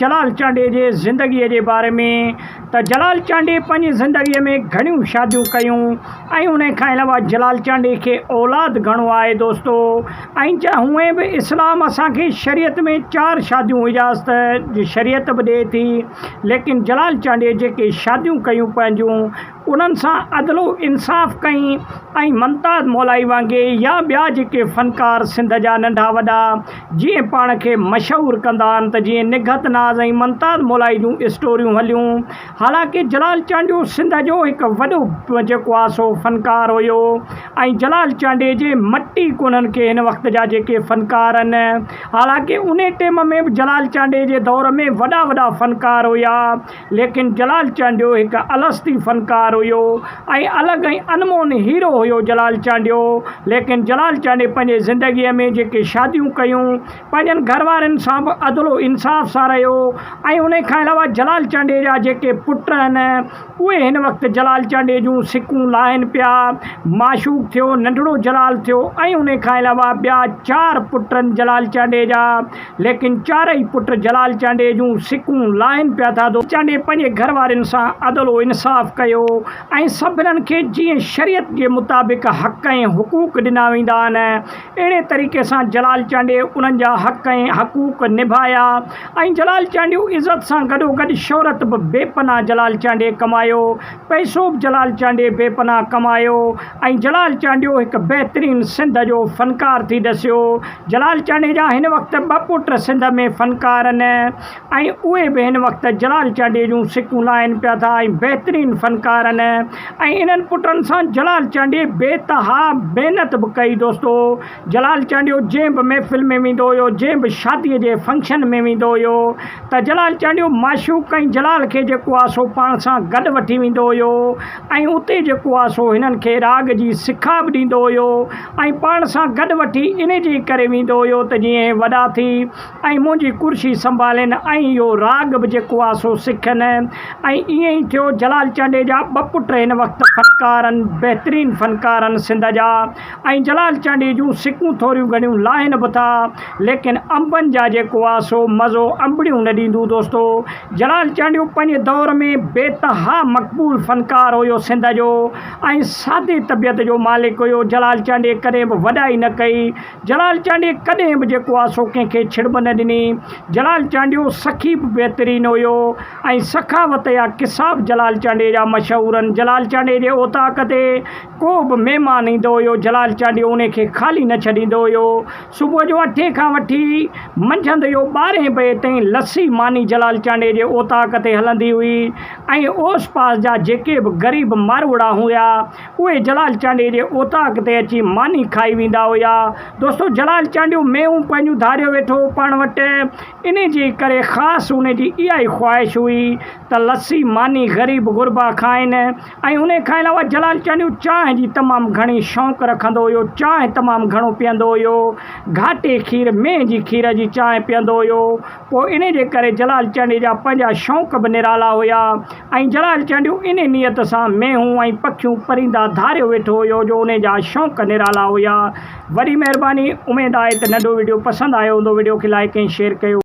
جلال چانڊيي جي زندگيء جي باري ۾ ته جلال چانڊيي پنهنجي زندگيء ۾ گهڻيون شاديون ڪيون ۽ ان کان علاوه جلال چانڊيي کي اولاد گهڻو آهي دوستو ۽ هونئن به اسلام اسان کي شريعت ۾ چار شاديون اجازت جي شريعت به ڏئي ٿي ليڪن جلال چانڊيي جيڪي شاديون ڪيون پنهنجون انهن سان عدل و انصاف ڪئين ۽ ممتاز مولائي وانگي يا ٻيا جيڪي فنڪار سنڌ جا ننڍا وڏا جيئن پاڻ کي مشهور ڪندا آهن ته جيئن نگهت ناز ۽ ممتاز مولائي جون اسٽوريون هليون حالانڪه جلال چانڊيو سنڌ جو هڪ وڏو جيڪو آهي سو فنڪار هيو ۽ جلال چانڊيي جي مٽ ئي ڪونهن ڪي هن وقت جا جيڪي فنڪار آهن حالانڪه انهي ٽيم ۾ به جلال چانڊيي جي دور ۾ وڏا وڏا فنڪار هيا ليڪن جلال چانڊيو هڪ الستي فنڪار هيو ۽ الڳ ۽ انمون هيرو هيو جلال چانڊيو ليڪن جلال چانڊيي پنهنجي زندگيء ۾ جيڪي شاديون ڪيون پنهنجن گهر وارين سان به عدل و انصاف سان رهيو ۽ انهي کان علاوه جلال چانڊيي جا جيڪي پٽ آهن اهي هن وقت جلال چانڊيي جون سڪون لاهن پيا معشوق ٿيو ننڍڙو جلال ٿيو ۽ انهي کان علاوه ٻيا چار پٽ آهن جلال چانڊيي جا ليڪن چارئي پٽ جلال چانڊيي جون سڪون لاهين پيا ٿا. چانڊيي پنهنجي گهر وارين سان عدل و انصاف ڪيو ۽ سڀنن کي جيئن شريعت جي مطابق حق ۽ حقوق ڏنا ويندا آهن اهڙي طريقي سان جلال چانڊيي انهن جا حق ۽ حقوق نڀايا ۽ جلال چانڊيو عزت سان گڏوگڏ شهرت به بي پناهه جلال چانڊيي ڪمايو پئسو به جلال چانڊيي بي پناهه ڪمايو ۽ جلال چانڊيو هڪ بهترين سنڌ جو فنڪار ٿي ڏسيو. جلال چانڊيي جا هن وقت ٻه پٽ سنڌ ۾ فنڪار آهن ۽ اهي به هن وقت جلال چانڊيي جون سڪون لاهين پيا ٿا ۽ بهترين فنڪار آهن ۽ انهن پٽن سان جلال چانڊيي بي تها محنت به ڪئي دوستو جلال چانڊيو جنهن به محفل ۾ ويندو هيو جنهن به شادي جي فنڪشن ۾ ويندو هيو ته جلال چانڊيو معشوق ۽ جلال کي جيڪو آهي سو پاڻ سان گڏ وٺي ويندو هيو ۽ اتي جيڪو آ سو هنن کي راڳ جي سکا به ڏيندو هيو ۽ پاڻ سان گڏ وٺي انهي جي ڪري ويندو هيو ته جيئن هي وڏا ٿي ۽ منهنجي ڪرسي سنڀالين ۽ اهو راڳ به جيڪو آ سو سکن ۽ ائين ئي ٿيو جلال چانڊيي جا ٻه پٽ هن وقت فنڪار آهن بهترين فنڪار آهن سنڌ جا ۽ جلال چانڊيي جون سڪون ٿوريون گهڻيون لاهين به ٿا ليڪن انبن جا جيڪو آ سو مزو انبڙيون نه ڏيندون دوستو جلال چانڊيو پنهنجي دور ۾ بي تها مقبول فنڪار هيو سنڌ جو ۽ سادي طبيعت جو مالڪ هيو جلال چانڊيي ڪڏهن به وڏائي نه ڪئي جلال چانڊيي ڪڏهن به جيڪو آ سو ڪنهن کي ڇڙٻ نه ڏني جلال چانڊيو سخي به بهترين هيو ۽ سخاوت جا قصا به جلال چانڊيي جا مشهور آهن جلال چانڊيي جي اوطاق تي ڪو به مهمان ايندو هيو جلال چانڊيو انهي کي خالي نه ڇڏيندو هيو صبح جو اٺين کان وٺي منجهند جو ٻارهين بجي تائين لسي ماني جلال چانڊيي جي اوطاق تي هلندي هئي ۽ اوس پاس جا جيڪي به غريب ماروئڙا هيا اهي جلال چانڊيي جي اوطاق تي اچي ماني کائي ويندا هيا. دوستو جلال چانڊيو مينهون پنهنجون ڌاريو ويٺو هو پاڻ وٽ انهي جي ڪري خاص انهي جي اها ئي خواهش هئي ته لسي ماني غريب غربا کائن ۽ انهي کان علاوه جلال چانڊيو چانهه جي تمام گهڻي شوق رکندو هيو، چانهه تمام گهڻو پيئندو هيو، گهاٽي کير مينهن جي کير جي چانهه پيئندو هيو، پوء انهي جي ڪري جلال چانڊيي جا پنهنجا شوق به نرالا هيا ۽ جلال چانڊيو انهي نيت سان مينهون ۽ پکيون پرندا ڌاريو ويٺو هيو جو انهي جا شوق نرالا هيا. وڏي مهرباني اميد آهي ته ننڍو وڊيو پسند آيو هوندو وڊيو کي لائيڪ ۽ شيئر ڪيو.